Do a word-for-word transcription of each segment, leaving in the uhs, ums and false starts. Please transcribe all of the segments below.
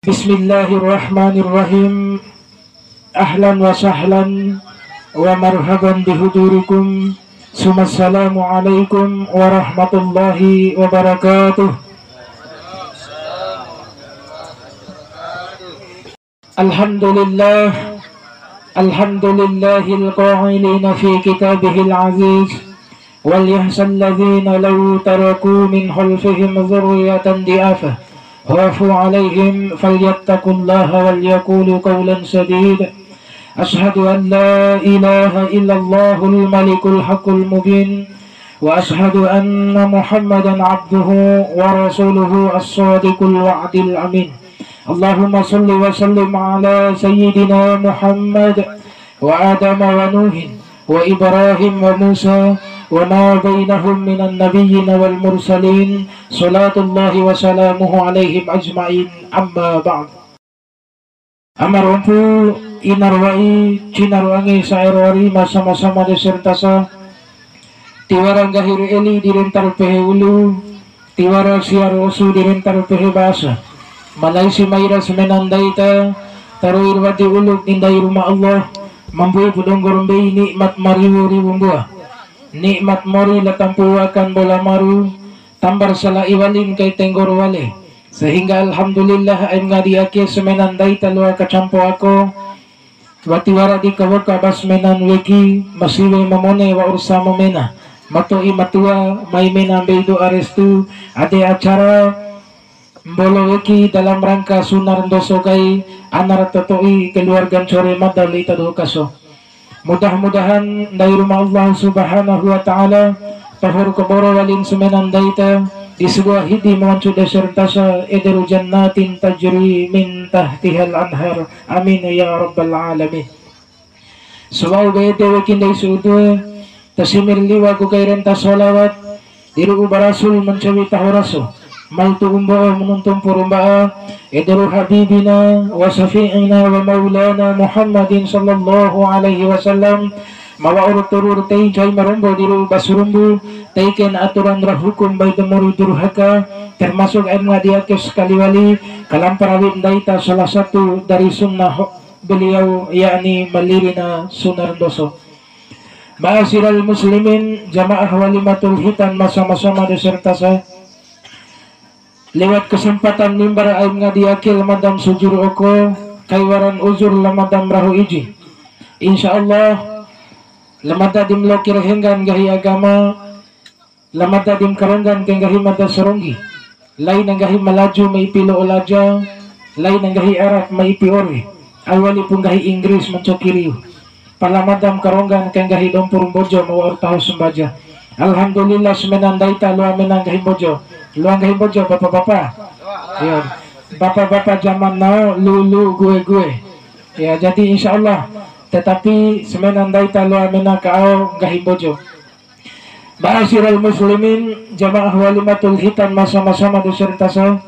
Bismillahirrahmanirrahim. Ahlan wa sahlan wa marhaban bihudurikum. Sumassalamu alaikum warahmatullahi wabarakatuh. Alhamdulillah. Alhamdulillahil qailina fi kitabihil aziz. وليخش الذين لو تركوا من خلفهم ذرية ضعافا خافوا عليهم فليتقوا الله وليقولوا قولا سديدا. أشهد أن لا إله إلا الله الملك الحق المبين، وأشهد أن محمدا عبده ورسوله الصادق الوعد الأمين. اللهم صل وسلم على سيدنا محمد وآدم ونوح وإبراهيم وموسى وما بينهم من النبيين والمرسلين، صلاة الله وسلامه عليهم أجمعين، أما بعد. Ama ro ompu, ina ro wa'i, cina ro angi, sa'e ro ari, ma sama-sama de serentasa. Tiwara nggahi ro eli di renta ro pehe ulu, tiwara sia ro osu di renta ro pehe basa. Malai si mai ra semena ndai ta, taroi ro wadi ulu di ndai Ruma Allah, ma mbui pu donggo ro mbei nikmat ma riwu-riwu mbua. Nikmat mori la tampu'u akan bola maru, tambar sala'i walin kai tenggo ro wale. Sehingga alhamdulillah ai ma ngadi ake semena ndai ta loa kacampo ako, wati wara di kawoka ba semenan weki, ma siwe ma mone wa'ur sa ma mena, ma to'i ma tua, mai mena mbei do'a restu, ade acara mbolo weki dalam rangka sunar ndoso kai, ana ra toto'i keluarga ncore mada lei ta doho kaso. Mudah-mudahan ndai Ruma Allah Subhanahu wa Ta'ala, tohor kaboro walin semena ndai ta, di sabua hidi ma wancu de serentasa, ederu jannatin tajri min tahtihal anhar. Amin ya rabbal alamin. Sawa'u ba ede weki ndai su'udu, ta simir liwa ku kai renta solawat, di ru'u ba rasul ma ncewi taho raso, maltu umba'a ma nuntu mpuru mba'a, ederu habibina wa syafi'ina wa maulana Muhammadin sallallahu alaihi wasallam, ma wa'ur turur tei ncai ma rombo di ru'u ba sarumbu, tei kain aturan ra hukum bai da mori durhaka, termasuk ai ma ngadi ake sakali wali, kalampa rawi ndai ta salah satu dari sunnah beliau, yakni ma lirina sunar ndoso. Ma'asyiral muslimin, jamaah walimatul khitan ma sama-sama de serentasa. Lewat kesempatan mimbar ai ma ngadi ake la mada ma sujur oko, kai wara na uzur la mada ma raho iji. Insya Allah, la mada di ma loki ra henggan nggahi agama, la mada di ma karonggan kai nggahi mada saronggi. Laina nggahi Malaju ma ipi lo'o laja, laina nggahi Arab ma ipi ore, au wali pu nggahi Inggris ma ncoki riu. Pala mada ma karonggan kai nggahi dompu ru Mbojo ma wa'ur taho sambaja. Alhamdulillah, semena ndai ta loa mena nggahi Mbojo. Loa nggahi Mbojo, bapa-bapa. Ya. Bapa-bapa zaman now, lu-lu, gue-gue. Ya, jadi insya Allah, tetapi semena ndai ta loa mena ka ao nggahi Mbojo. Ma'asyiral muslimin, jamaah walimatul khitan ma sama-sama de serentasa.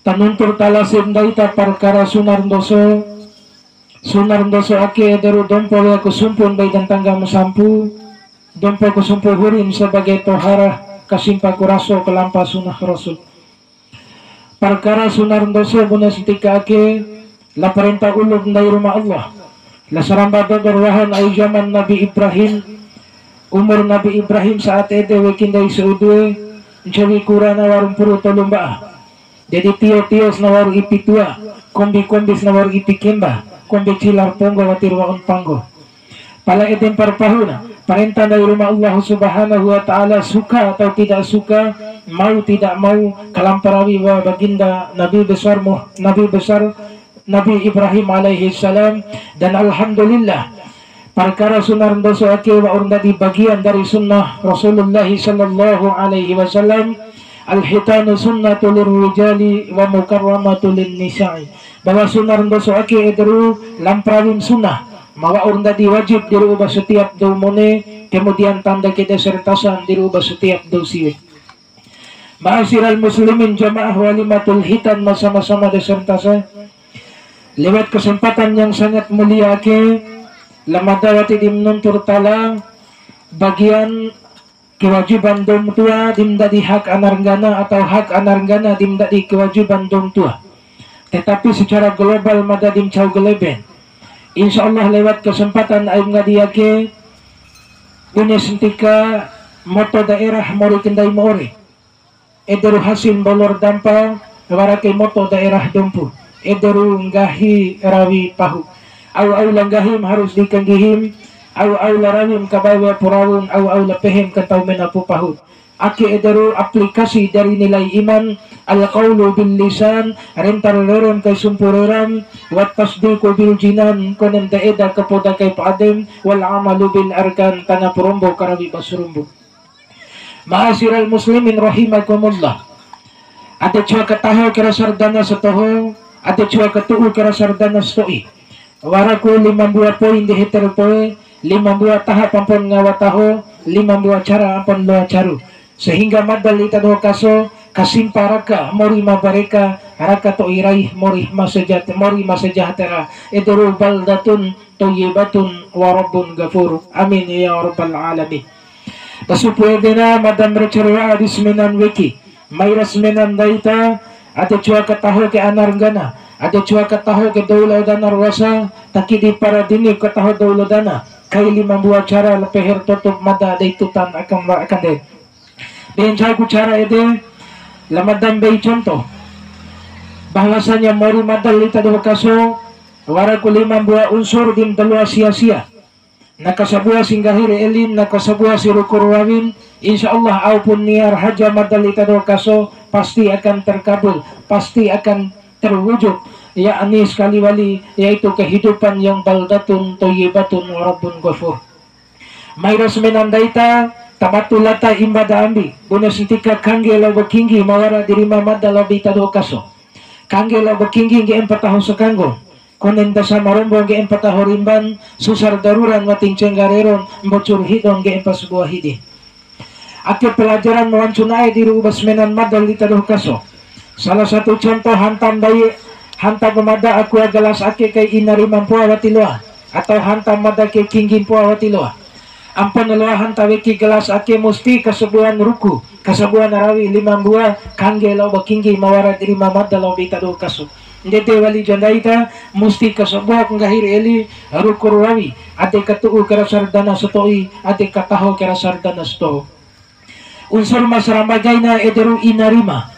Ta nuntu ra tala si ndai ta parkara sunar ndoso. Sunar ndoso ake ederu dompo wea ku sumpu ndai da ntangga ma sampu. Dompo ku sumpu hurin sebagai tohara, kasimpa ku raso kalampa sunnah Rasul. Parkara sunar ndoso bune santika ake, la parenta ulu ndai Ruma Allah. La saramba dodor wahan ai zaman Nabi Ibrahim, umur Nabi Ibrahim saat ede weki ndai su'udu e, ncewi kura na waru mpuru tolu mba'a. Jadi tio-tio si na waru ipi tua, kombi-kombi si na waru ipi kemba, kombi cilar ponggo wati ru wa'un panggo. Pala ede mpara pahuna, parenta ndai Ruma Allah Subhanahu wa Ta'ala, suka atau tidak suka, mau tidak mau, kalampa rawi wa baginda Nabi besar Muh-, Nabi besar Nabi Ibrahim alaihi salam. Dan alhamdulillah, parkara sunar ndoso ake wa'ur ndadi bagian dari sunnah Rasulullah sallallahu alaihi wasallam. Al-khitanu sunnatu lirrijali wa mukarramatu linnisa'i. Bahwa sunar ndoso ake ederu lampa rawin sunnah, ma wa'ur ndadi wajib di ru'u ba setiap dou mone, kemudian tanda kede serentasan di ru'u ba setiap dou siwe. Ma'asyiral muslimin, jamaah walimatul khitan ma sama-sama de serentasa. Lewat kesempatan yang sangat mulia ake, la mada wati di ma nuntu ra tala bagian kewajiban dou ma tua di ma ndadi hak ana ra nggana atau hak ana ra nggana di ma ndadi kewajiban dou ma tua. Tetapi secara global mada di ma ncau geleben. Insya Allah lewat kesempatan ai ma ngadi ake, bune santika moto daerah mori kendai ma ore. Ederu hasil mbolor dampa, wara kai moto daerah Dompu. Ederu nggahi rawi pahu. Au-au la nggahim harus di kanggihim, au-au la rawim kabawa purawun, au-au la pehem kantau mena pu pahu. Ake ederu aplikasi dari nilai iman, al-qaulu bil lisan, rentar rerem kai sumpu reram, wat tasdiqu bil jinan, konem da eda kapoda kai pa adem, wal amalu bil arkan, tana purombo karawi ba sarumbu. Ma'asyiral muslimin rahimakumullah. Ade cua kataho kera sardana satoho, ade cua katu'u kera sardana sato'i. Waraku lima mbua poin di heter poe, lima mbua taha pampon ngawa taho, lima mbua cara ampon loa caru. Sehingga madal ita doho kaso, kasimpa raka, mori ma bareka, raka to'i raih, mori ma sejat-, mori ma sejahtera. Ederu baldatun toyibatun wa rabbun ghafur. Amin ya rabbal alamin. Pasupu edena madam recerwa adis menan weki. Mairas menan daita, ade cua kataho ke anar nggana, ade cua kataho ke dou lao dana ruasa, taki di para dini kataho dou lao dana. Kai lima mbua cara lepeher tutup mada dei tutan akan wa akan de. Bencau ku cara ede, la madam bei contoh. Bahwasanya mori madal ita doho kaso, waraku lima mbua unsur di ma da loa sia-sia. Na kasabua si nggahi re elin, na kasabua si ruku ra wawin, insya Allah, au pun niar haja madal ita doho kaso, pasti akan terkabul, pasti akan terwujud, yakni sekali wali, yaitu kehidupan yang baldatun toyibatun wa rabbun ghafur. Mairas menan daita, tamatu lata imba da ambi, bune santika kangge lao ba kinggi mawara di rima mada lao ba ita doho kaso. Kangge lao ba kinggi ngge'e mpa taho sakanggo. Konen dasa marombo ngge'e mpa taho rimban, susar daruran wati ncengga reron, mbocur hidon ngge'e mpa sabua hidi. Ake pelajaran ma wancu na'e di ru'u ba samenan mada lita doho kaso. Salah satu contoh hantam dai, hantam mada akua gelas ake kai ina rima mpoa wati loa, atau hantam mada ke kinggi mpoa wati loa. Ampo na loa hanta weki gelas ake musti kasabuan ruku, kasabuan rawi lima mbua, kangge lao ba kinggi mawara di rima mada lao ba ita doho kaso. Ndede wali ja ndai ta, musti kasabuak nggahi ra eli, ruku ra rawi, ade katu'u kera sardana sato'i, ade kataho kera sardana sato'i. Unsur ma saramba kaina ederu ina rima.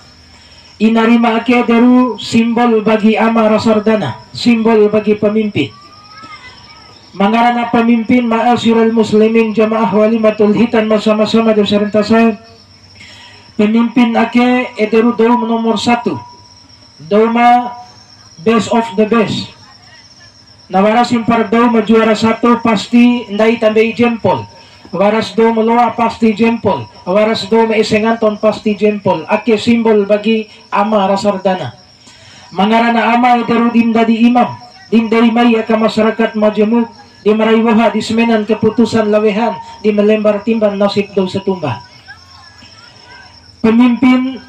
Ina rima ake ederu simbol bagi ama ra sardana, simbol bagi pemimpin. Ma ngarana pemimpin, ma'asyiral muslimin, jamaah walimatul khitan ma sama-sama dou sarentasa. Pemimpin ake ederu dou ma nomor satu. Dou ma best of the best. Na waras impar dou ma juara satu pasti ndai ta mbei jempol. Waras dou ma loa pasti jempol. Waras dou ma ese nganton pasti jempol. Ake simbol bagi ama ra sardana. Ma ngarana ama ederu di ma ndadi imam, di ma dei mai aka masyarakat majemuk, di ma rai woha di samenan keputusan la wehan, di ma lembar timban nasib dou satumba. Pemimpin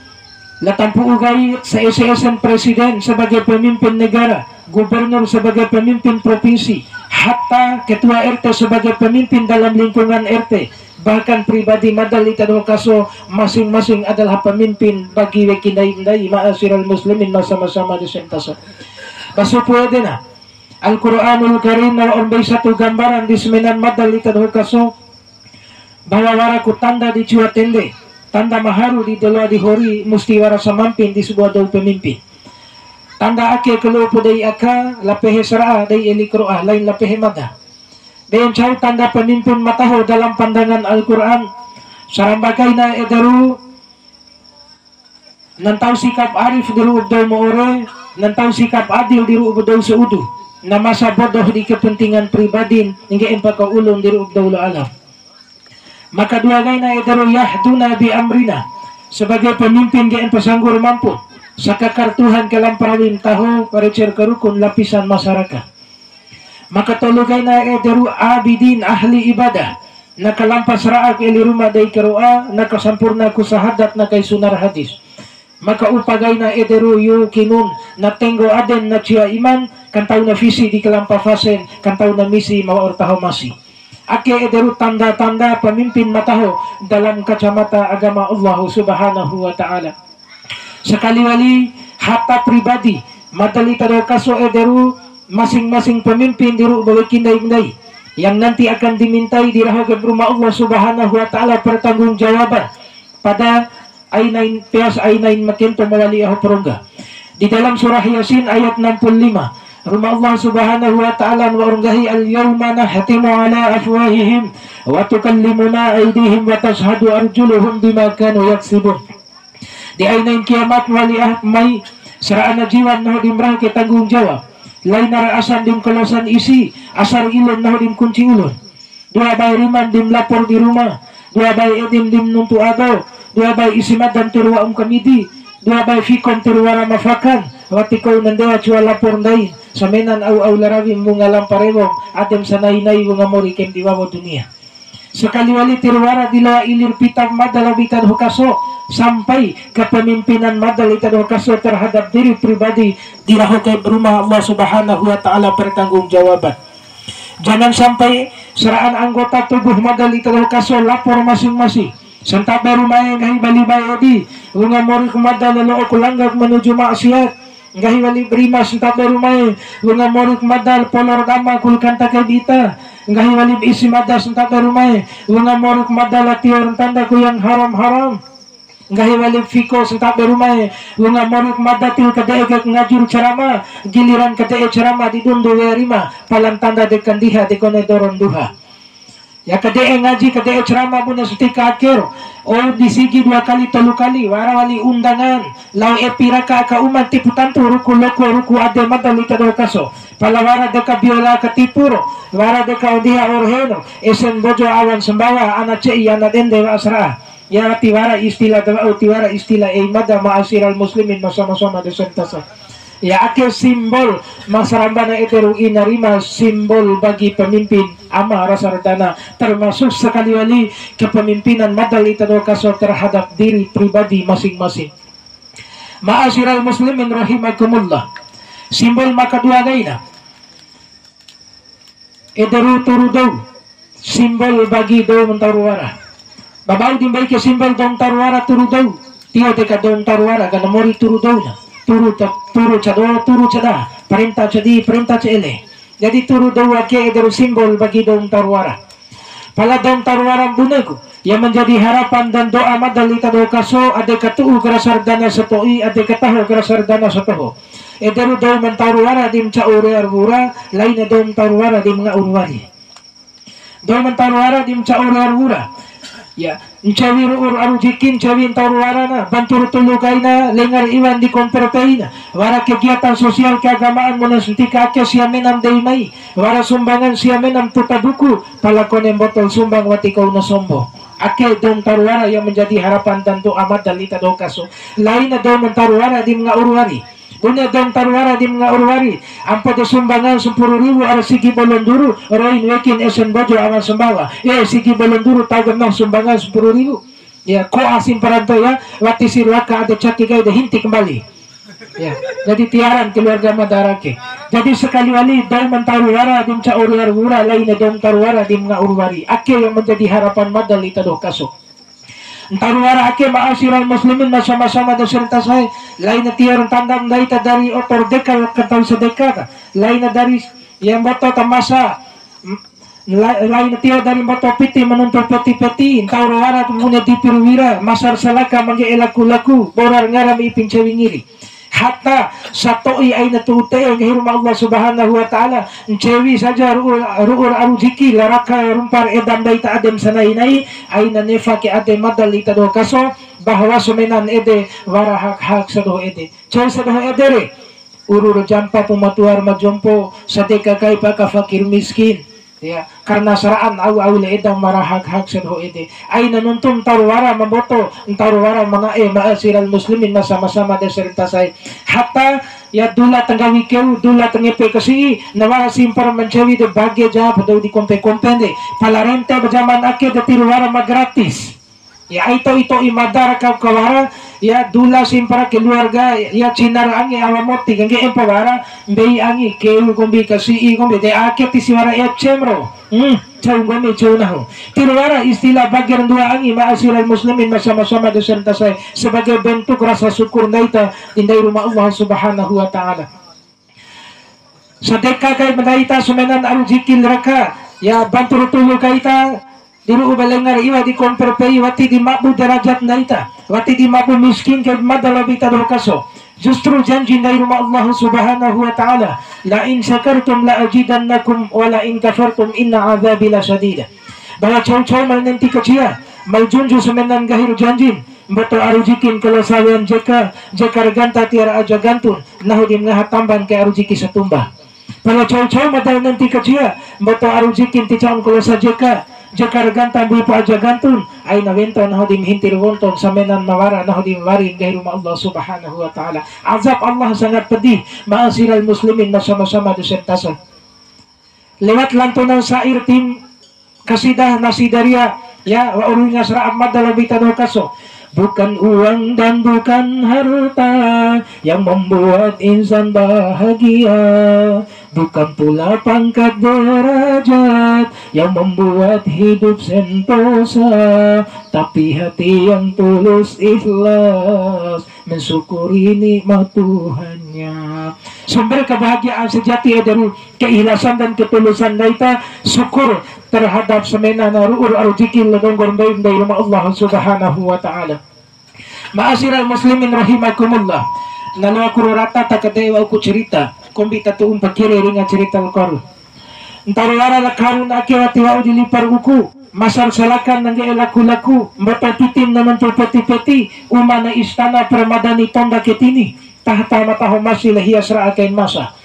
la tampu'u kai se-ese-esen presiden sebagai pemimpin negara, gubernur sebagai pemimpin provinsi, hatta ketua R T sebagai pemimpin dalam lingkungan R T, bahkan pribadi mada lita doho kaso, masing-masing adalah pemimpin bagi weki ndai-ndai, ma'asyiral muslimin, ma sama-sama dou sarentasa. Ba supu edena, Al-Quranul Karim na wa'ur mbei satu gambaran di samenan mada lita doho kaso, bahwa waraku tanda di cua tende, tanda ma haru di da loa di hori, musti wara samampin di sabua dou pemimpin. Tanda ake kalu'u pu dei aka, la pehe sara'a dei eli karo'a, lain la pehe mada. De ncau tanda pemimpin ma taho dalam pandangan Al-Quran, saramba kaina ederu, na ntau sikap arif di ru'u ba dou ma ore, na ntau sikap adil di ru'u ba dou saudu, na masa bodoh di kepentingan pribadin, ngge'e mpa ka ulun di ru'u ba dou la alam. Ma kadua kaina ederu yahduna bi amrina, sebagai pemimpin ngge'e mpa sanggup mampu, sakakar Tuhan kalampa rawi ma taho, recer ka rukun lapisan masyarakat. Ma katolu kaina ederu abidin ahli ibadah, na kalampa sara'a ku eli Ruma dei karo'a, na kasampurna ku sahadat na kai sunar hadis. Ma kaupa kaina ederu yuqinun, na tenggo aden na cia iman, kantau na fisi di kalampa fasen, kantau na misi ma wa'ur taho masi. Ake ederu tanda-tanda pemimpin ma taho dalam kacamata agama Allah Subhanahu wa Ta'ala. Sakali wali, harta pribadi, mada ita doho kaso ederu masing-masing pemimpin di ru'u ba weki ndai-ndai, yang nanti akan dimintai di raho kai ba Ruma Allah Subhanahu wa Ta'ala pertanggungjawaban pada ainain, peas ainain ma kento ma wali aho parongga. Di dalam surah Yasin ayat enam puluh lima, Ruma Allah Subhanahu wa Ta'ala na wa'ur nggahi, "Al-yauma nakhtimu ala afwahihim wa tukallimuna aidihim wa tashhadu arjuluhum bima kanu yaksibun." Di ainain kiamat wali aho mai, sara'ana jiwa nahu di ma raho kai tanggung jawab. Laina ra asan di ma kalosan isi, asa ra ilun nahu di ma kunci ulun. Dua bae riman di ma lapor di Ruma, dua bae edin di ma nuntu ado, dua bae isi madan tiwara wa'um kamidi, dua bae fikon tiwara ma fakan, wati kau na ndewa cua lapor ndain, samenan au-au la rawi ma wunga lampa rewom, ade ma sanai-nai wunga mori kai ma di wawo dunia. Sakali wali tiwara di loa ilir pita mada labo ita doho kaso, sampai kepemimpinan mada labo ita doho kaso terhadap diri pribadi di raho kai ba Ruma Allah Subhanahu wa Ta'ala pertanggungjawaban. Jangan sampai sara'an anggota tubuh mada labo ita doho kaso lapor masing-masing. Santabe Ruma e, nggahi wali bae edi, wunga mori ku mada lalo'o ku langga ku menuju maksiat. Nggahi wali ba rima santabe Ruma e, wunga mori ku mada polo ra dama ku kanta kai ba ita. Nggahi wali ba isi mada santabe Ruma e, wunga mori ku mada la tio ra ntanda ku yang haram-haram. Nggahi wali ba fiko santabe Ruma e, wunga mori ku mada ti kade'e kai ngajur ceramah, giliran kade'e ceramah di dundu wea rima, pala ntanda de kandiha de kone doron duha. Ya, kade'e ngaji, kade'e ceramah bune santika ake ro, o di sigi dua kali tolu kali, wara wali undangan, lao epi raka aka uma tipu tantu ruku loko ruku ade mada labo ita doho kaso. Pala wara deka biola katipu ro, wara deka ondiha orhen ro, esen Mbojo awan Sumbawa, ana ce'i, ana dende, wa'a sara'a. Ya, tiwara istilah da wa'u, tiwara istilah ei mada, ma'asyiral muslimin, ma sama-sama de sentasa. Ya, ake simbol ma sarambana ederu ina rima, simbol bagi pemimpin ama rasa ra dana, termasuk sakali wali kepemimpinan mada labo ita doho kaso terhadap diri pribadi masing-masing. Ma'asyiral muslimin rahimakumullah. Simbol ma kadua kaina. Ederu turu dou, simbol bagi dou ma ntau ra wara. Ba bau di mbei ke simbol dou ma ntau ra wara turu dou, tio deka dou ma ntau ra wara, ka na mori turu dou na. Turu ta-, turu ca do, turu ca da, parenta ca di, parenta ca ele. Jadi turu dou ake ederu simbol bagi dou ma ntau ra wara. Pala dou ma ntau ra wara bune ku, yang menjadi harapan dan doa mada labo ita doho kaso, ade katu'u ka rasa ra dana sato'i, ade kataho ka rasa ra dana satoho. Ederu dou ma ntau ra wara di ma ca'u rea ra wura, laina dou ma ntau ra wara di ma nga'u ra wari. Dou ma ntau ra wara di ma ca'u rea ra wura. Ya, ncewi ru'u ra aru jiki, ncewi ntau ra wara na, bantu ra tulu kaina, lenga ra iwan di kompe ra peina. Wara kegiatan sosial keagamaan mone santika ake sia mena ma dei mai. Wara sumbangan sia mena ma tuta buku, pala kone mboto sumbang wati kau na sombo. Ake dou ma ntau ra wara yang menjadi harapan dan doa mada labo ita doho kaso. Laina dou ma ntau ra wara di ma nga'u ra wari. Bune dou ma ntau ra wara di ma nga'u ra wari. Ampo de sumbangan sampuru riwu ara sigi Bolonduru, roin wekin esen Mbojo awan Sumbawa. Eh, sigi Bolonduru tau genah sumbangan sampuru riwu. Ya, ko asim paranto ya, wati si ruaka ade caki kai de hinti kembali. Ya, jadi tiwaran keluarga mada ra ake. Jadi sakali wali dou ma ntau ra wara di ma ca'u rea ra wura, laina dou ma ntau ra wara di ma nga'u ra wari. Ake yang menjadi harapan mada labo ita doho kaso. Ntau ra wara ake, ma'asyiral muslimin, ma sama-sama de sentasa e, laina tio ra ntanda ndai ta dari oto ra deka ka ntau sadeka ta, laina dari ya mboto ta masa, m-, la-, laina tio dari mboto piti ma nuntu peti-peti, ntau ra wara bune di pi ra wira, masa ra salaka ma ngge'e laku-laku, bora ra ngara ma ipi ncewi ngiri. Hatta sato'i aina tu'u te'e nggahi Ruma Allah Subhanahu wa Ta'ala, ncewi saja ru'u, ru'u ra aru jiki, la raka rumpa ra eda ndai ta ade ma sanai-nai, aina nefa ke ade mada labo ita doho kaso, bahwa samenan ede wara hak-hak sadoho ede. Cou sadoho ede re, uru ra jampa pu ma tua ra ma jompo, sadeka kai pa aka fakir miskin. Ya, karena sara'an au-au le eda ma wara hak-hak sadoho ede. Aina nuntu ntau ra wara ma mboto, ntau ra wara ma na'e, ma'asyiral muslimin, ma sama-sama de sentasa e. Hatta, ya, dula ta nggawi keu, dula ta ngepe kasi'i, na wara simpara ma ncewi de bage ja pa dou di kompe-kompe de. Pala rente ba jaman ake de tiwara ma gratis. Ya, ai to'i-to'i mada raka ka wara, ya, dula simpara keluarga, ya, cina ra angi awa moti, ka ngge'e mpa wara, mbei angi, keu kombi, kasi'i kombi, de ake ti si wara ecem ro. Hmm. Cau nggomi cau nahu. Tiwara istilah bage ra dua angi, ma'asyiral muslimin, ma sama-sama dosen ta sae, sebagai bentuk rasa syukur ndai ta di ndai Ruma Allah Subhanahu wa Ta'ala. Sadeka kai ba ndai ta samenan aru jiki raka, ya, bantu ra tulu kai ta di ru'u ba lenga ra iwa, di kompe ra pei, wati di mabu derajat ndai ta, wati di mabu miskin kai mada lobi ta doho kaso. Justru janji ndai Ruma Allah Subhanahu wa Ta'ala, "La in syakartum la azidannakum wa la in kafartum inna adzabi lasyadid." Bahwa cau-cau ma nenti kacia, ma junju samenan nggahi ra janjin, mboto aru jikin kalo sawean jeka, jeka ra ganta tiwara aja gantun, nahu di ma ngaha tamban kai aru jiki satumba. Pala cau-cau mada nenti kacia, mboto aru jikin ti caun kalo sa jeka, jeka ra ganta mbuipu aja gantun, aina wento nahu di ma hinti ra wonton, samenan ma wara nahu di ma wari nggahi Ruma Allah Subhanahu wa Ta'ala. Azab Allah sangat pedih, ma'asyiral muslimin, ma sama-sama dosen ta sae. Lewat lantunan syair tim Kasidah Nasidaria, ya, wa uru ingas ra'ap mada lobi ta doho kaso. Bukan uang dan bukan harta yang membuat insan bahagia, bukan pula pangkat derajat yang membuat hidup sentosa, tapi hati yang tulus ikhlas mensyukuri nikmat Tuhannya. Sumber kebahagiaan sejati adalah keikhlasan dan ketulusan ndai ta, syukur terhadap samenana ru'u ra aru jiki la donggor ndai, ndai Ruma Allah Subhanahu wa Ta'ala. Ma'asyiral muslimin rahimakumullah. Na loaku ra rata ta kade'e wa'uku cerita, kombi ta tu'u mpakiri ringa cerita la Karun. Ntaru wara la Karun ake wati wa'u di lipa ra uku, masar salakan na ngge'e laku-laku, mboto pitin na nuntu peti-peti, uma na istana permadani tonda ke tini, tahta ma taho masi la hias ra'a kain masa.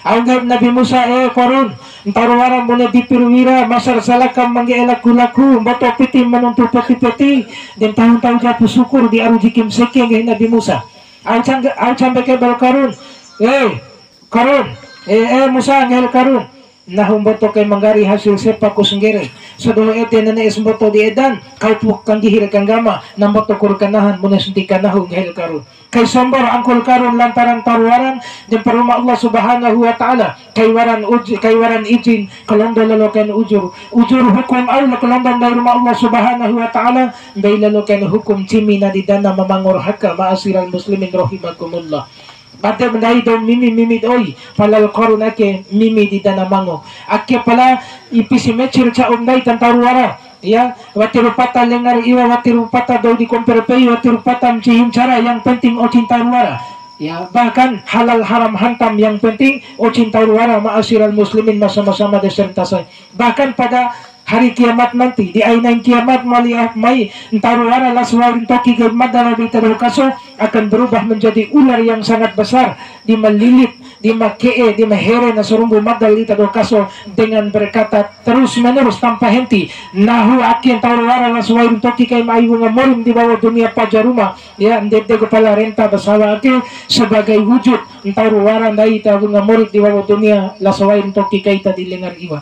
Au nggahi ba Nabi Musa, "E Karun, ntaru wara bune di perwira, masar salaka ma ngge'e laku-laku, mboto piti ma nuntu peti-peti, de ntahu-ntahu japu syukur di aru jiki ma seke," nggahi Nabi Musa. Au cang-, au cambe kai ba la Karun, "E Karun, e, e Musa," nggahi la Karun, "nahu mboto kai ma nggari hasil sepa ku sanggere. Sadoho ede na ne'e si mboto di edan, kau pu kanggihi ra kanggama, na mboto ku ra kanahan, bune santika nahu," nggahi la Karun. Kai sombor angkul Karun lantaran ntaru waran, de mpa Ruma Allah Subhanahu wa Ta'ala, kai waran uj-, kai waran ijin, kalondo lalo kain ujur. Ujur hukum au la kalondo ndai Ruma Allah Subhanahu wa Ta'ala, ndai lalo kain hukum cimi na di dana ma mango ra haka, ma'asyiral muslimin rahimakumullah. Bade ba ndai dou mimi-mimi doi, pala la Karun ake mimi di dana mango. Ake pala ipi si meci ra ca'u ba ndai ta ntaru wara. Ya, wati ra pata lenga ra iwa, wati ra pata dou di kompe ra pei, wati ra pata ma ncihi ncara, yang penting oci ntaru wara. Ya, bahkan halal haram hantam, yang penting oci ntaru wara, ma'asyiral muslimin, ma sama-sama dosen ta sae. Bahkan pada hari kiamat nanti, di ainain kiamat, mali ah mai, ntaru wara la sawai ra ntoki kai mada lobi ta doho kaso akan berubah menjadi ular yang sangat besar, di ma lilit, di ma ke'e, di ma here na sarumbu mada lobi ta doho kaso dengan berkata terus menerus tanpa henti, "Nahu ake ntaru wara la sawai ra ntoki kai ma ai wunga morim di wawo dunia paja Ruma, ya, ndede ku pala renta ba sawa ake sebagai wujud ntaru wara ndai ta wunga morim di wawo dunia la sawai ra ntoki kai ta di lenga ra iwa."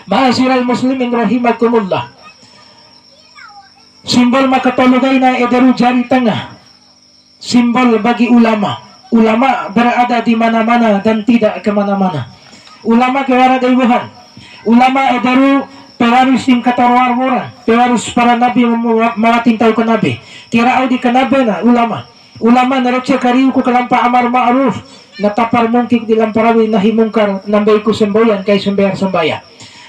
Ma'asyiral muslimin rahimakumullah. Simbol ma katolu kaina ede ru jari tengah. Simbol bagi ulama. Ulama berada di mana-mana dan tidak ke mana-mana. Ulama ke wara dei Wuhan. Ulama ede ru pewaris dim kataroar wora, pewaris para nabi ma-, ma wati ntau kanabe. Tiwara au di kanabe na ulama. Ulama na rece kariu ku kalampa amar ma'ruf, na tapa ra mungki di lampa rawi nahi mungkar, na mbei ku semboyan kai sambea ra sambaya.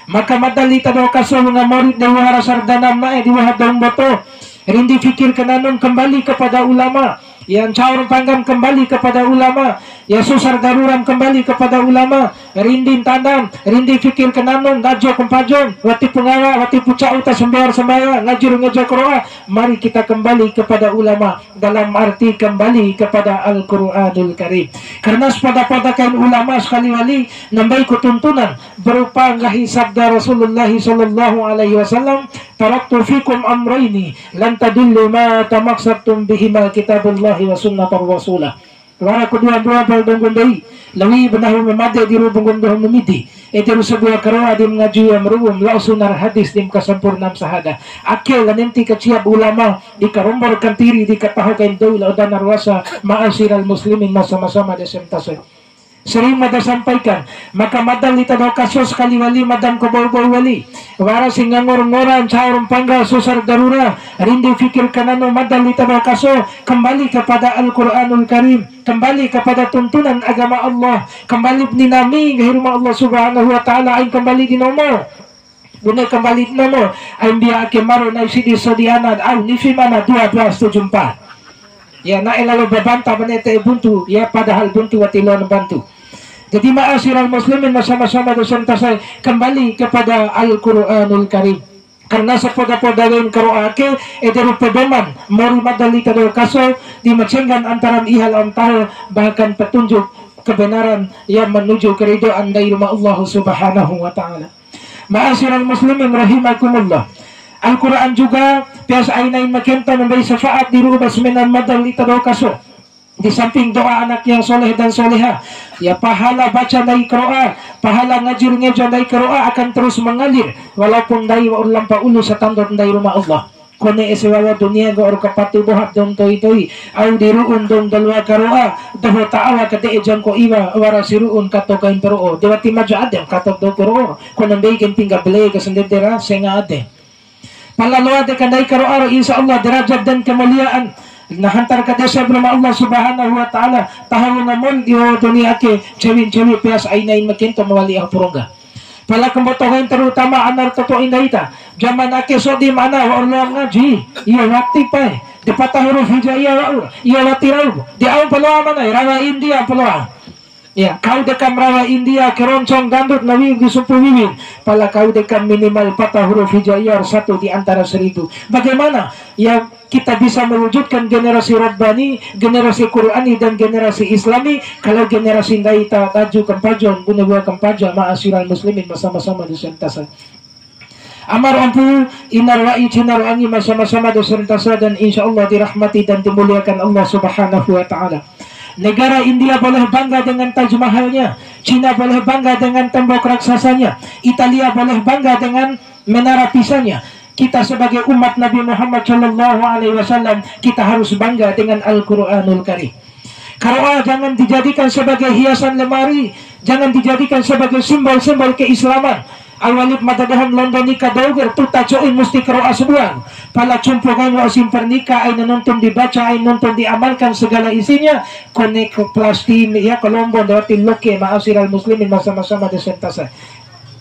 Maka mada lita doho kaso wunga morim dei waha ra sardana na'e di waha dou mboto. Rindi fikir kananum kembali kepada ulama. Ya, ncao ra mpanggam kembali kepada ulama. Ya, susar daruram kembali kepada ulama. Rindi ntandam, rindi fikir kananum, ndajo ku mpajom, watipu ngawa, watipu ca'u ta sambea ra sambaya, ngaji ru ngeja Qur'an. Mari kita kembali kepada ulama. Dalam arti kembali kepada Al-Quranul Karim. Karena sepada-pada kain ulama sekali wali, na mbei ku tuntunan berupa nggahi sabda Rasulullah sallallahu alaihi wasallam, "Taraktu fikum amraini lan tadillu ma tamassaktum bihima kitaballahi wa sunnatar rasulah." Wara ku dua mbua bal donggu mbei, lawi ba nahu ma made di ru'u ba nggomi doho ma midi. Ede ru sabua karoa di ma ngaji ya ma ru'um, lao sunar hadis di ma kasampurna ma sahada. Ake la nenti kaciap ulama, di karombor kantiri, di kataho kain dou lao dana ruasa, ma'asyiral muslimin, ma sama-sama dosen ta sae. Sering mada sampaikan, maka mada lita doho kaso sakali wali mada ma kabou-bou wali. Wara si ngangor ngora, ncaur mpangga, susar darura, rindu fikir kananu, mada lita doho kaso, kembali kepada Al-Quranul Karim, kembali kepada tuntunan agama Allah, kembali ni nami nggahi Ruma Allah Subhanahu wa Ta'ala, ain kembali di nomo. Bune kembali nomo, ai mbia ake maru nai sidi sodi ana, au nifi mana dua belas tujuh empat. Ya, na'e lalo babanta bane te buntu, ya, padahal buntu wati loan bantu. Jadi, ma'asyiral muslimin, ma sama-sama dosen tasai, kembali kepada Al-Quranul Karim. Karena sepoda-poda lain Qur'an ake, ede rupa doman, mori mada lita doho kaso, di macenggan antara iha lawan taho, bahkan petunjuk kebenaran yang menuju keridhaan dari Ruma Allah Subhanahu wa Ta'ala. Ma'asyiral muslimin rahimakumullah. Al-Quran juga, peas ainain ma kento, memberi syafaat di ru'u ba samenan mada lita doho kaso. Di samping doa anak yang soleh dan soleha, ya, pahala baca ndai Qur'an, pahala ngaji ru ngeja ndai Qur'an akan terus mengalir, walaupun ndai wa'ur lampa ulu satando ndai Ruma Allah. Kone ese wawo dunia nggo wa'ur kapatu boha dou ma to'i-to'i, au di ru'un dou ma da loa karo'a, doho ta awa kade'e jangko iwa, wara si ru'un kato kain paro'o, de wati maja adem kato dou karo'o, kone mbei kain tingga bele ka sandede ra senga ade. Pala loa de ka ndai karo'a ro, insya Allah derajat dan kemuliaan na hantar ka desa ba Ruma Allah Subhanahu wa Ta'ala, taho wunga mori di wawo dunia ake, ncewi-ncewi peas ainain ma kento ma wali ahu purongga. Pala kamboto kain terutama ana ra to'i ndai ta. Jaman ake sodi ma ana wa'ur loa ngaji. Iyo wati pae. De patah huruf hijaiyah wa'ur. Iyo wati rau. De au pa loa mana? Rawa India pa loa. Ya, kau deka ma rawa India, keroncong dangdut na wi'i di sumpu wiwin. Pala kau deka minimal patah huruf hijaiyah satu di antara seribu. Bagaimana? Ya, kita bisa mewujudkan generasi Rabbani, generasi Qur'ani, dan generasi Islami, kalau generasi ndai ta taju kampajon, bune bua kampaja, ma'asyiral muslimin, ma sama-sama dosen tasa. Ama ro ompu, ina ro wa'i, cina ro angi, ma sama-sama dosen tasa, dan insya Allah dirahmati dan dimuliakan Allah Subhanahu wa Ta'ala. Negara India boleh bangga dengan Taj Mahalnya, Cina boleh bangga dengan tembok raksasanya, Italia boleh bangga dengan Menara Pisanya, kita sebagai umat Nabi Muhammad sallallahu alaihi wasallam, kita harus bangga dengan Al-Quranul Karim. Karo'a jangan dijadikan sebagai hiasan lemari, jangan dijadikan sebagai simbol-simbol keislaman. Au wali mada doho ma londo nika dou ke, tuta co'i musti karo'a sabua. Pala compo kain wa'u si mpernika, aina nuntu dibaca, aina nuntu diamalkan segala isinya, kone ke plastik, ya, kalombo, ndawati loke, ma'asyiral muslimin, ma sama-sama dosen tasa.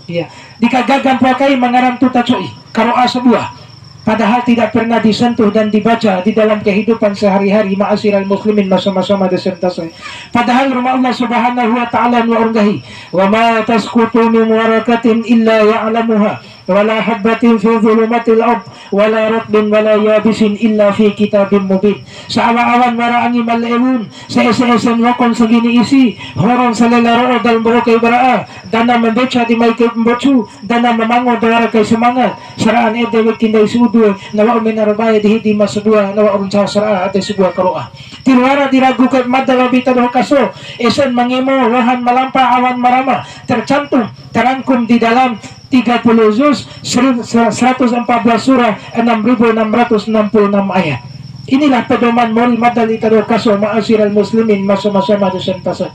Iya. Di kagaga mpoa kai ma ngaran tuta co'i, karo'a sabua. Padahal tidak pernah disentuh dan dibaca di dalam kehidupan sehari-hari, ma'asyiral muslimin, ma sama-sama dosen tasa. Padahal Ruma Allah Subhanahu wa Ta'ala na wa'ur nggahi, "Wa ma tasqutu min waraqatin illa ya'lamuha, wa la habbatin fi dhulumatil ard, wa la ratbin wa la yabisin illa fi kitabim mubin." Saawa-awan wara angi ma le'e wun, saese-esen wokon sanggini isi, horon salela ro'o dal mbo'o kai bara'a, dana ma mbeca di mai kai mbocu, dana ma mango da wara kai semangat, sara'an ede weki ndai sudu, na wa'u mena ro bae di hidi ma sabua, na wa'ur ncao sara'a ade sabua karo'a. Tiwara di ragu kai mada lao bita doho kaso, esen ma ngemo, wohan ma lampa, awan ma rama, tercantum, terangkum di dalam tiga puluh juz, seri-, seratus empat belas surah, enam ribu enam ratus enam puluh enam ayat. Inilah pedoman mori mada lita doho kaso, ma'asyiral muslimin, ma sama-sama dosen tasa.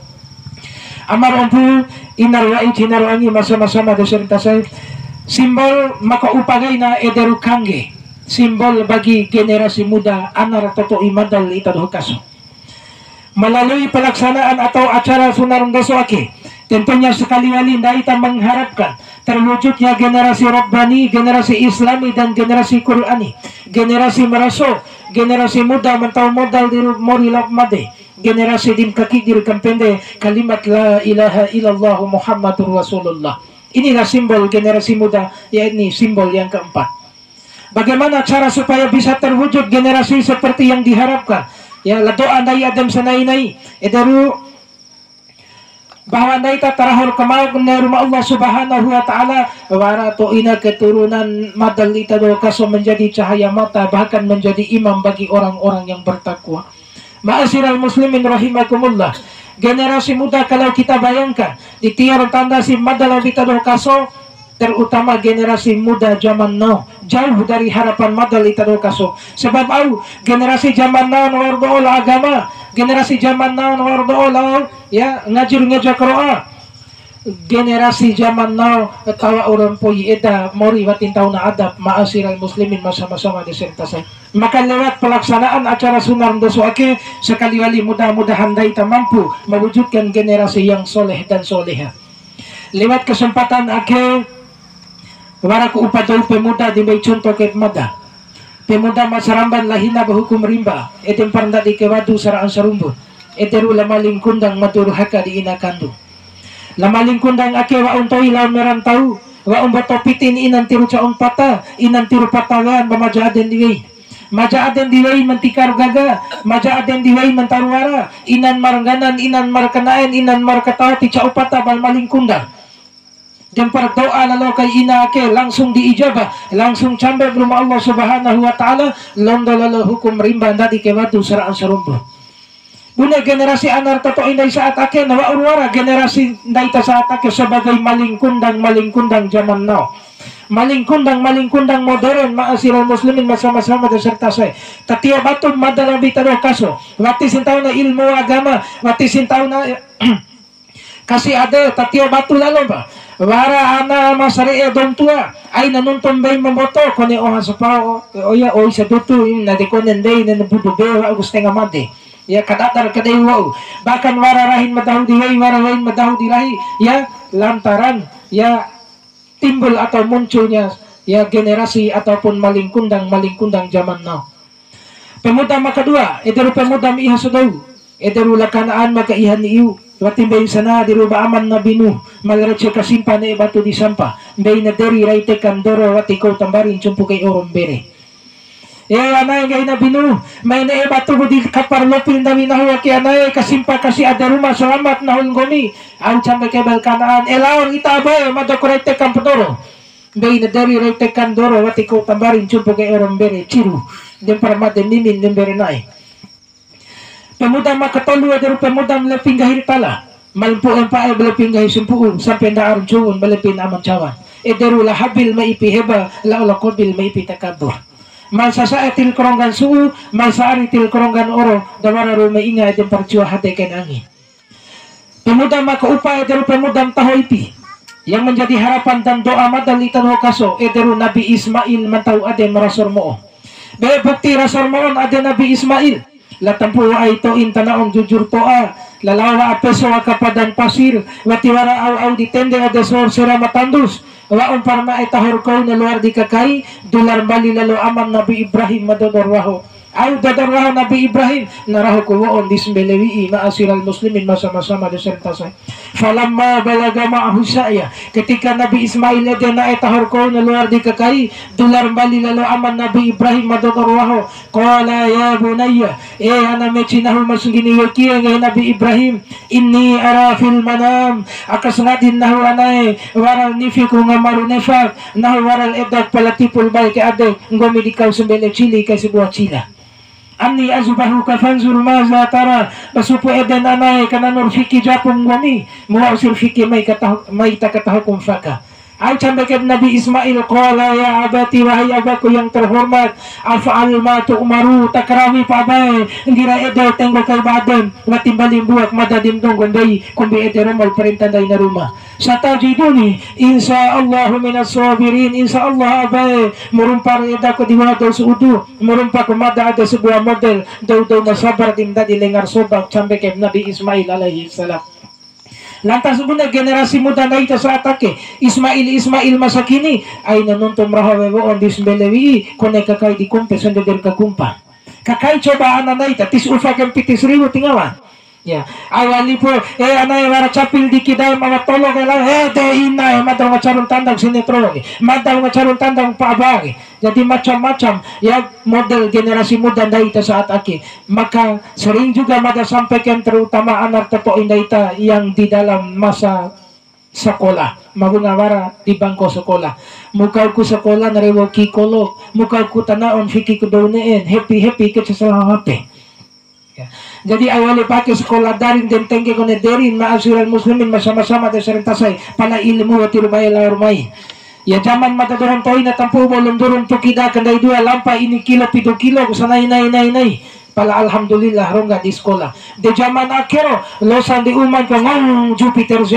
Ama ro ompu, ina ro wa'i, cina ro angi, ma sama-sama dosen tasa. Simbol ma kaupa kaina ede ru kangge. Simbol bagi generasi muda, ana ra to'i mada lita doho kaso. Melalui pelaksanaan atau acara Sunar Ndoso ake, tentunya sekali wali ndai ta mengharapkan terwujudnya generasi Rabbani, generasi Islami, dan generasi Qur'ani, generasi ma raso, generasi muda ma ntau modal di ru-, mori lao made, generasi di ma kakidir kampende kalimat la ilaha illallah Muhammadur Rasulullah. Inilah simbol generasi muda, yakni simbol yang keempat. Bagaimana cara supaya bisa terwujud generasi seperti yang diharapkan? Ya, la do'a ndai ade ma sanai-nai. Ede ru bahwa ndai ta taraho ra kamau kone Ruma Allah Subhanahu wa Ta'ala, wara to'ina keturunan mada lita doho kaso menjadi cahaya mata, bahkan menjadi imam bagi orang-orang yang bertakwa. Ma'asyiral muslimin rahimakumullah. Generasi muda, kalau kita bayangkan, di tio ra ntanda si mada lao bita doho kaso, terutama generasi muda zaman now, jauh dari harapan mada lita doho kaso. Sebab au, generasi zaman now na wa'ur do'o la agama, Generasi zaman now na wa'ur do'o lao, ya, ngaji ru ngeja karo'a. Generasi zaman now tawa ura mpoi eda mori wati ntau na adab, ma'asyiral muslimin, ma sama-sama de serta saya. Maka lewat pelaksanaan acara sunar ndoso ake, sekali wali mudah-mudahan ndai ta mampu mewujudkan generasi yang soleh dan soleha. Lewat kesempatan ake, waraku upa dou pemuda di mbei conto ke mada. Pemuda ma saramban la hina ba hukum rimba, ede mpara ndadi ke wadu sara'an sarumbu. Ede ru la maling kundang ma durhaka di ina kandung. La maling kundang ake wa'u ntoi lao merantau, wa'u mboto piti ni inan tiru ca'un pata, inan tiru pata wean ba maja aden di wei. Maja aden di wei ma ntika ru gaga, maja aden di wei ma ntaru wara, inan ma ra ngganan, inan ma ra kana'en, inan ma ra katao ti ca'u pata ba maling kundang. De mpara do'a lalo kai ina ake langsung diijabah, langsung cambe ba Ruma Allah Subhanahu wa Ta'ala, londo lalo hukum rimba ndadi ke wadu sara'an sarumbu. Bune generasi ana ra tato'i ndai saat ake na wa'ur wara generasi ndai ta saat ake sebagai maling kundang, maling kundang zaman now. Maling kundang, maling kundang modern, ma'asyiral muslimin, ma sama-sama de serta saya. Tatio batu mada lambi ta doho kaso. Wati si ntau na ilmu agama, wati si ntau na kasi ade, tatio batu lalo mpa. Wara ana ma sare'e dou ma tua, aina nuntu mbei ma mboto, kone oha sapao, o iya, oi sadutu, na de kone ndei, nene budu be, wa'u ku setengah made. Ya, kadadar kadei wa'u. Bahkan wara rahin ma dahu di wei, wara rahin ma dahu di rahi, ya, lantaran, ya, timbul atau munculnya, ya, generasi ataupun maling kundang, maling kundang zaman now. Pemuda ma kadua, ede ru pemuda ma iha sadou, ede ru la Kanaan ma ka iha ni iu, wati mbei sana di ru ba aman Nabi Nuh, ma la rece kasimpa ne'e batu di sampa, mbei na deri rai tekan doro wati kau tambari ncumpu kai oro mbere. E anae nggahi Nabi Nuh, mai ne'e batu ku di kapar lopi ndawi nahu ake anae, kasimpa kasi ade Ruma, selamat nahu nggomi, au cambe kai ba la Kanaan, e laon ita abae, ma doko rai tekan pa doro. Mbei na deri rai tekan doro, wati kau tambari ncumpu kai oro mbere, ciru. De mpara made mimin de mbere na'e. Pemuda ma katolu ede ru pemuda ma lepi nggahi ri tala. Ma lampu'e mpa'e ba lepi nggahi sumpu'u, sampe nda'ar ncungun ba lepi na aman cawan. Ede ru la Habil ma ipi heba, lao la Kobil ma ipi takabur. Ma sasa'e til karonggan su'u, ma sa'ari til karonggan oro, da wara ru ma inga ede mpara cua hade kain angi. Pemuda ma kaupa ede ru pemuda ma taho ipi. Yang menjadi harapan dan doa mada la ita doho kaso, ede ru Nabi Ismail ma ntau ade ma raso ra mo'o. Be bukti raso ra mo'on ade Nabi Ismail. La tampu'u ai to'in tana'on jujur to'a, la lao wa'a peso aka padang pasir, wati wara au-au di tende ade sor sera ma tandus, wa'u mpara na'e taho ra kau na loa ra di kakai, dula ra mbali lalo aman Nabi Ibrahim ma dodo ra waho. Au dodo ra waho Nabi Ibrahim, na raho ku wo'on di sambele wi'i, ma'asyiral muslimin, ma sama-sama de serta saya. Falamma balagha ma'ahu sa'ya, ketika Nabi Ismail ede na'e taho ra kau na loa ra di kakai, dula ra mbali lalo aman Nabi Ibrahim ma dodo ra waho, qala ya bunayya, e ana meci nahu ma sanggini weki e nggahi Nabi Ibrahim, inni ara fil manam, aka sangadin nahu anae, wara ra nifi ku ngamaru nefa, nahu wara ra edak pala tipu la bae ke ade, nggomi di kau sambele cili kai sabua cila. Anni azbahuka fanzur maza tara, ba supu eden anae kananu ra fiki japu nggomi, ma wa'u si ra fiki mai kataho-, mai ta kataho ku mfaka. Au cambe kai ba Nabi Ismail, qala ya abati, wahai abaku yang terhormat, af'al ma tu'maru, ta karawi pa abae, ngira ede tenggo kai ba adem, wati mbali mbuak mada di ma donggo mbei, kombi ede romo la parenta ndai na Ruma. Satajiduni, insya Allahu minas sabirin, insya Allah abae, ma rumpa ra edaku di wa'a dou su'udu, ma rumpa ku mada ade sabua model, dou-dou ma sabar di ma ndadi lenga ra soba, cambe kai ba Nabi Ismail alaihi salam. Lantas bune generasi muda ndai ta saat ake, Ismail, Ismail masa kini, aina nuntu ma raho wewo'on di sambele wi'i, kone kakai di kompe sandede ra kakumpa. Kakai coba ana ndai ta, tis ufa ke piti sariwu ti ngawan. Ya, au wali pu, e anae wara capi la diki dae ma awa tolo ke lao, e de inae, ma dou ngacarun tandang sinetron, ma dou ngacarun tandang pa aba ke. Jadi macam-macam, ya, model generasi muda ndai ta saat ake. Maka sering juga mada sampaikan, terutama ana ra tato'i ndai ta yang di dalam masa sakola, ma wunga wara di bangko sakola. Mukau ku sakola na rewo ki kolok, mukau ku tana'on fiki ku dou ne'en, happy-happy ke sasala H P. Ya. Jadi au wali pa ake sakola daring de ma tengge kone derin, ma'asyiral muslimin, ma sama-sama de serenta sai, pala ilmu wati ru bae lao ra mai. Ya, zaman mada doho nto'i na tampu'u bolo ndurun tuki da kandai dua lampa ini kilo pidu kilo ku sanai nai nai nai. Pala alhamdulillah rongga di sekolah. De zaman akhir, losan di uman ke ngong Jupiter Z,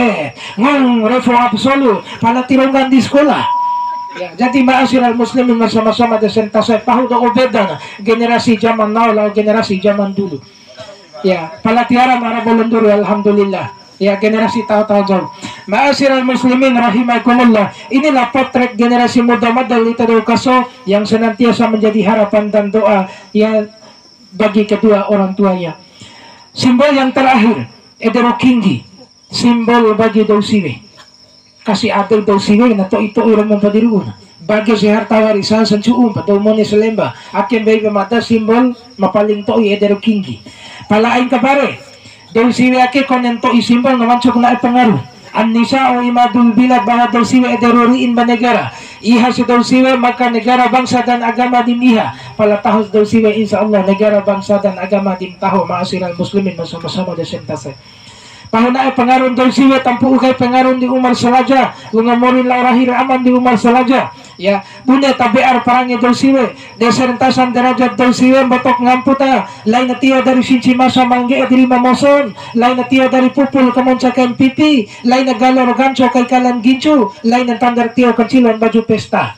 ngong Revo Absolut, pala ti rongga di sekolah. Ya, jadi ma'asyiral muslimin, sama-sama de sentasa pahu do obeda na generasi zaman now lao generasi zaman dulu. Ya, pala tiwara mara bolonduru, alhamdulillah. Ya, generasi tahu-tahu jauh. Ma'asyiral muslimin rahimakumullah. Inilah potret generasi muda mada ita dou kaso yang senantiasa menjadi harapan dan doa, ya, bagi kedua orang tuanya. Simbol yang terakhir, ede ro kinggi, simbol bagi dou siwe. Kasi ade dou siwe na to'i-to'i romo mpa di ru'u na. Bage si harta warisan sancu'u mpa, dou mone salemba. Ake mbei ba mada simbol ma paling to'i ede ro kinggi. Pala ain kabare, dou siwe ake konen to'i simbol na wancuku na'e pengaruh. An-nisa'u imadul bilad, bahwa dou siwe ede ro ri'in ba negara. Iha si dou siwe maka negara, bangsa dan agama dim iha. Pala taho si dou siwe, insya Allah negara, bangsa dan agama dim taho, ma'asyiral muslimin, ma sama-sama de sentasa. Pahu na'e pengaruh dou siwe tampu'u kai pengaruh di Umar Salaja, wunga morin lao rahi ra aman di Umar Salaja. Ya, bune tabe'ar parange dou siwe, de sentasan derajat dou siwe mbotok ngampu ta, laina tio dari sinci masa mangge'e di rima moson, laina tio dari pupul kamonca kain pipi, laina galor ganco kai kalan gincu, laina tandar tio kancilon baju pesta.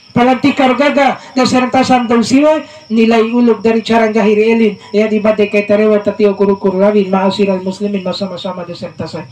Palantikar gaga, de sentasan dou siwe, nilai uluk dari cara nggahi ri elin, ya di bade kai tarewa tatio kuru-kuru rawin, ma'asyiral muslimin, ma sama-sama de sentasan.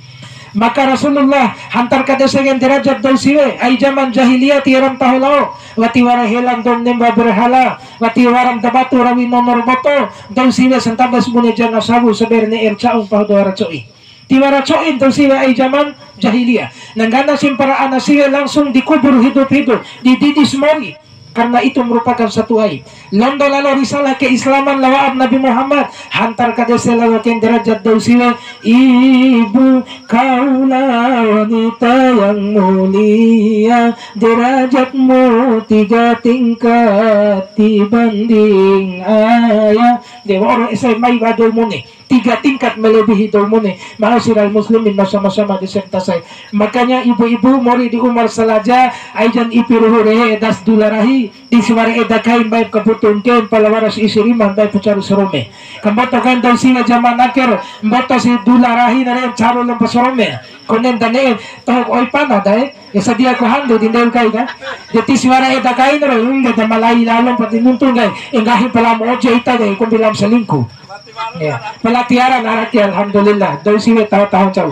Maka Rasulullah, hantar ka dese gen derajat dou siwe, ai zaman jahiliyah tiwara ma taho lao, wati wara helan dou ma nemba berhala, wati wara ma da batu rawi nono ra mboto, dou siwe santabe si bune janga sawu saber ne'e ra ca'u pahu dou wara co'i. Tiwara co'in dou siwe ai zaman jahiliyah. Na nggana si mpara ana siwe langsung dikubur hidup-hidup, dididis mori. Karena itu merupakan satu aib. Londo lalo risalah keislaman lao wa'ap Nabi Muhammad, hantar ka dese lalo kai derajat dou siwe, ibu, kaulah wanita yang mulia, derajatmu tiga tingkat dibanding ayah. De wa'ura ese mai ba dou mone. Tiga tingkat melebihi dou mone, ma'asyiral muslimin, ma sama-sama de sentasan. Makanya ibu-ibu mori di Umar Salaja, ai jan ipi ruhu rehe edas dula rahi, tisi wara eda kain mbaip kabutu ngke, pala wara si isi rima mbaip caru sarome. Kamboto kain dou siwe zaman akhir, mboto si dula rahi na re caru lempa sarome. Konen da ne'e, toho oi pana dae, ya sadia ku hando di ndeu kai ka. De tisi wara eda kain ro, ungge da malai lalo mpa di nuntu nggahi, e nggahi pala ma oje ita de, kombi lam selingkuh. Ya, pala tiwara na raki, alhamdulillah. Dou siwe taho-taho ncau.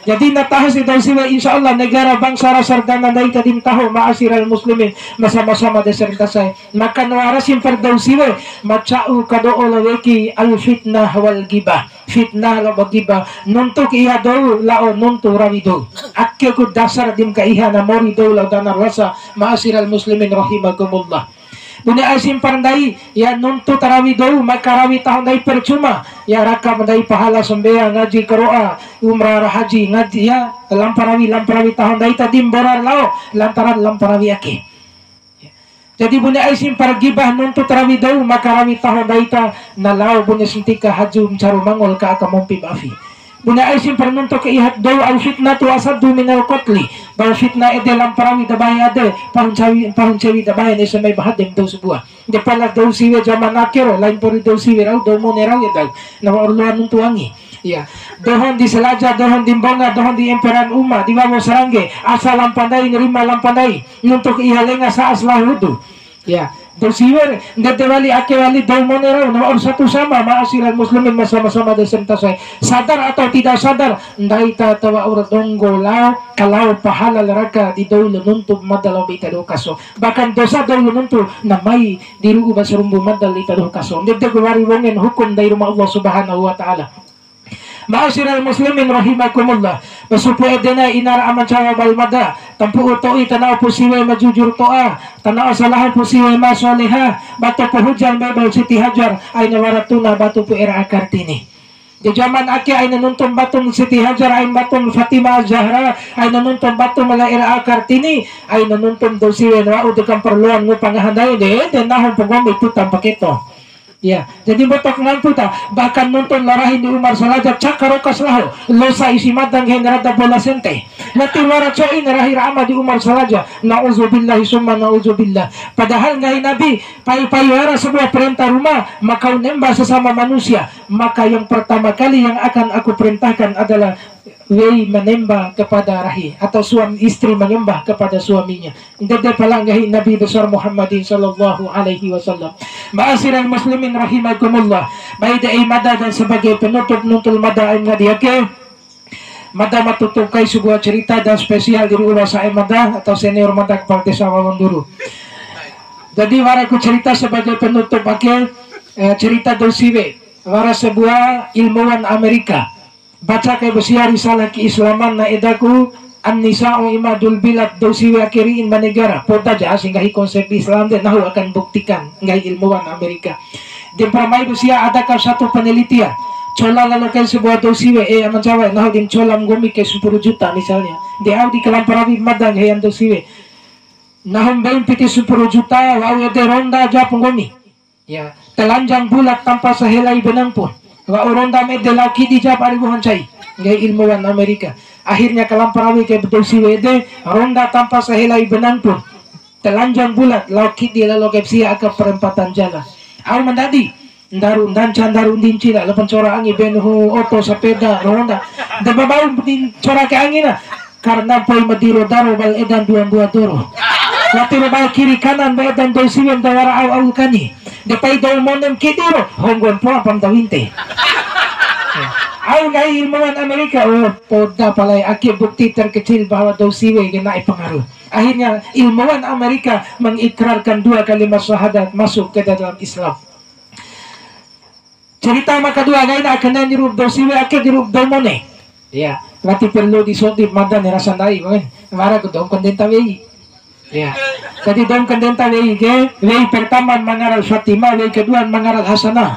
Jadi na taho si dou siwe, insya Allah negara bangsa ra sardana ndai ta dim taho, ma'asyiral muslimin, ma sama-sama de sentasan. Maka na wara si mpara dou siwe, ma ca'u kado'o lao weki al fitnah wal ghibah. Fitnah lao ba ghibah. Nuntu ka iha dou lao nuntu rawi dou. Ake ku dasar dim ka iha na mori dou lao dana ra rasa, ma'asyiral muslimin rahimakumullah. Bune ai si mpara ndai, ya nuntu ta rawi dou, maka rawi taho ndai percuma. Ya raka ba ndai pahala sambea, ngaji Karo'a, umrah ra haji, ngaji, ya lampa rawi, lampa rawi taho ndai ta dim mbora ra lao, lantaran lampa rawi ake. Ya. Jadi bune ai si mpara ghibah nuntu ta rawi dou, maka rawi taho ndai ta na lao bune santika haju ma caru mangol ka aka mompi ba afi. Bune ai si mpara nuntu ka iha dou, al fitnatu asaddu minal qatli. Bahwa fitnah ede lampa rawi da bae ade, pahu ncawi, pahu ncewi da bae ne'e samai ba hadem dou sabua. De pala dou siwe zaman akhir, lain pori dou siwe rau, dou mone rau ya dou. Na wa'ur loa nuntu angi. Iya. Dohon di Salaja, dohon di Mbonga, dohon di emperan uma, di wawo sarangge, asa lampa ndai, nerima lampa ndai. Nuntu ka iha lenga sa'a selahudu. Ya, dou siwe re, ndede wali ake wali dou mone rau, na wa'ur satu sama, ma'asyiral muslimin, ma sama-sama de sentasan. Sadar atau tidak sadar, ndai ta ta wa'ur donggo lao, kalau pahala ra raka di dou la nuntu mada lao ba ita dou kaso. Bahkan dosa dou la nuntu, na mai di ru'u ba sarumbu mada la ita dou kaso. Ndede ku wari wongen hukum ndai Ruma Allah Subhanahu wa Ta'ala. Ma'asyiral muslimin rahimakumullah. Ba supu edena ina ra ama ncawa bal mada. Tampu'u to'i tana'o pu siwe ma jujur to'a. Tana'o salaha pu siwe ma soleha. Bato pu hujal mebal Siti Hajar. Aina wara tuna batu pu era Kartini. Di zaman ake aina nuntu batun Siti Hajar, aina batun Fatimah Zahra, aina nuntu batun la era Kartini, aina nuntu dou siwe na wa'u de kamparluan ngupa ngaha ndai de, de nahu pu nggomi tuta mpa keto. Iya, jadi mboto kangampu ta, bahkan nonton la rahi di Umar Salaja, caka rokas laho, losa isi mada nggahi na rada bola sente. Wati wara co'i na rahi ra ama di Umar Salaja, na'udzubillahi summa na'udzubillah. Padahal nggahi Nabi, pai-pai wara sebuah perintah rumah, maka nemba sesama manusia, maka yang pertama kali yang akan aku perintahkan adalah wei menemba kepada rahi, atau suami istri menyembah kepada suaminya. Ndede pala nggahi Nabi besar Muhammadin sallallahu alaihi wasallam. Ma'asyiral muslimin rahimakumullah. Bai dei mada dan sebagai penutup nuntu la mada aim ngadi ake. Mada ma tutup kai sebuah cerita dan spesial di ru'u la sa'e mada atau senior mada kepala desa Wawanduru. Jadi wara ku cerita sebagai penutup ake, eh, cerita dou siwe. Wara sebuah ilmuwan Amerika. Baca kai ba sia risalah keislaman na edaku, An-Nisa'u Imadul Bilad, dou siwe ake ri'in ba negara. Poda ja si nggahi konsep Islam de, nahu akan buktikan, nggahi ilmuwan Amerika. De mpara mai ba sia ada ka satu penelitian. Cola lalo kai sebuah dou siwe, eh, ama Jawa, nahu di ma cola nggomi ke sampuru juta misalnya. De au di kalampa rawi mada nggahi ana dou siwe. Nahu mbeim piti sampuru juta, wa'u ede ronda ja pu nggomi. Ya, telanjang bulat tanpa sehelai benang pun. Wa'u ronda ma ede lao kidi ja pu ari wuha ncai. Nggahi ilmuwan Amerika. Akhirnya kalampa rawi kai ba dou siwe ede, ronda tanpa sehelai benang pun. Telanjang bulat, lao kidi lalo kai ba sia aka perempatan jalan. Au ma ndadi, ndaru ndanca, ndaru ndinci, lalo pa ncora angi, benuhu, oto, sapeda, ronda. De ba bau di ncora kai angi na. Karena mpoi ma diro daro bal edan dua mbua doro. Wati ro bae kiri kanan ba edan dou siwe ma da wara au-au kani. De pai dou mone ma kidi ro, honggo mpoa pa ma da winte. Au nggahi ilmuwan Amerika, oh, poda pala e, ake bukti terkecil bahwa dou siwe ke na'e pengaruh. Akhirnya ilmuwan Amerika mengikrarkan dua kalimat syahadat masuk ke dalam Islam. Cerita ma kadua, nggahi na ake na di ru'u dou siwe, ake di ru'u dou mone. Iya, wati perlu di sodi mada ni rasa ndai, kan? Wara ku dou kandenta wei. Iya. Jadi dou kandenta wei ke, wei pertama ma ngara la Fatimah, wei kedua ma ngara la Hasanah.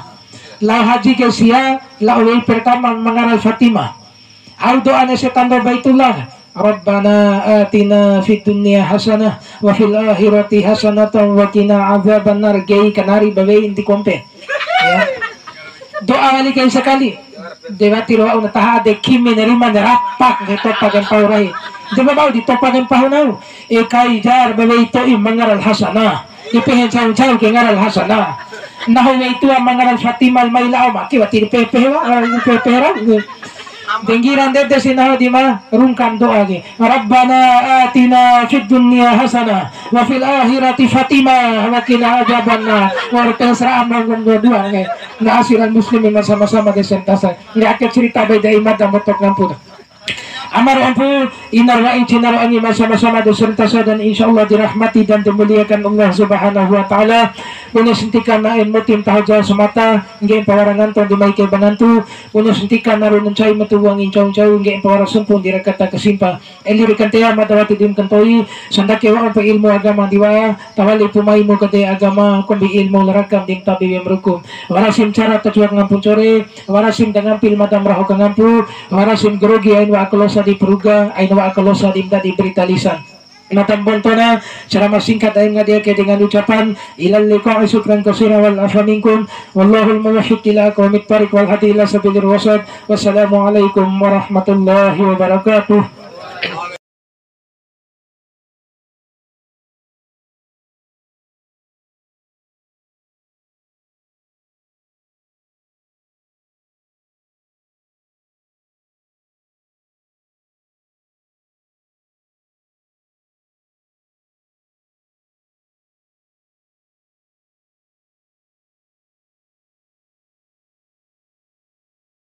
Lao haji ke sia, lao wei pertama ma ngara la Fatimah. Au do'a ne'e ese tando Baitullah. Rabbana atina fid dunya hasanah wa fil akhirati hasanatan wa qina adzabannar. Gei kanari ba wei ndi kompe. Ya. Do'a wali kai sakali. De wati ro au na taha ade kimi na rima na rapak de topa kai mpahu rahi. De ba bau di topa kai mpahu nau. E kai jar ba wei to'i ma ngara la Hasanah. Di pehe ncau-ncau ke ngara la Hasanah. Nahu wei tua ma ngara la Fatimah, mai lao ma ke wati di pehe-pehe wa, eh, di pehe-pehe rau. Denggiran dede si nahu di ma rungkan do'a ke. Rabbana atina fid dunya hasanah wa fil akhirati Fatimah wa qina adzabannar. Wa terserah amang dua-dua ke. Ma'asyiral muslimin, sama-sama de sentasa. Nggak ake cerita beda imat dan betok ngampun. Ama ro ampu, ina ro wa'i, cina ro angi, ma sama-sama dou serentasa, dan insya Allah dirahmati dan dimuliakan Allah Subhanahu wa Ta'ala. Bune santika na'e moti ma taho jawa samata, ngge'e mpa wara nganto di mai kai ba ngantu. Bune santika naru na ncai ma tu'u wangi ncau-ncau, ngge'e mpa wara sumpu di rakata kasimpa. Eli ri kantea mada wati di ma kantoi, sandake wa'u mpa ilmu agama di wa'a, tawali pu mai mu kade agama, kombi ilmu la raka di ma tabi wea ma ruku. Wara si ma cara ta cua kangampu ncore, wara si ma da ngampi la mada ma raho kangampu, wara si ma grogi ain wa'a kalosa di paruga, ain wa'a kalosa di ma ndadi berita lisan. Mada ma bontona, ceramah singkat ain ngadi ake dengan ucapan, ilal liqa'i, syukran katsiran wal afwa minkum, wallahul muwaffiq ila aqwamit thariq wal hadi ila sabilir rasyad. Wassalamualaikum warahmatullahi wabarakatuh.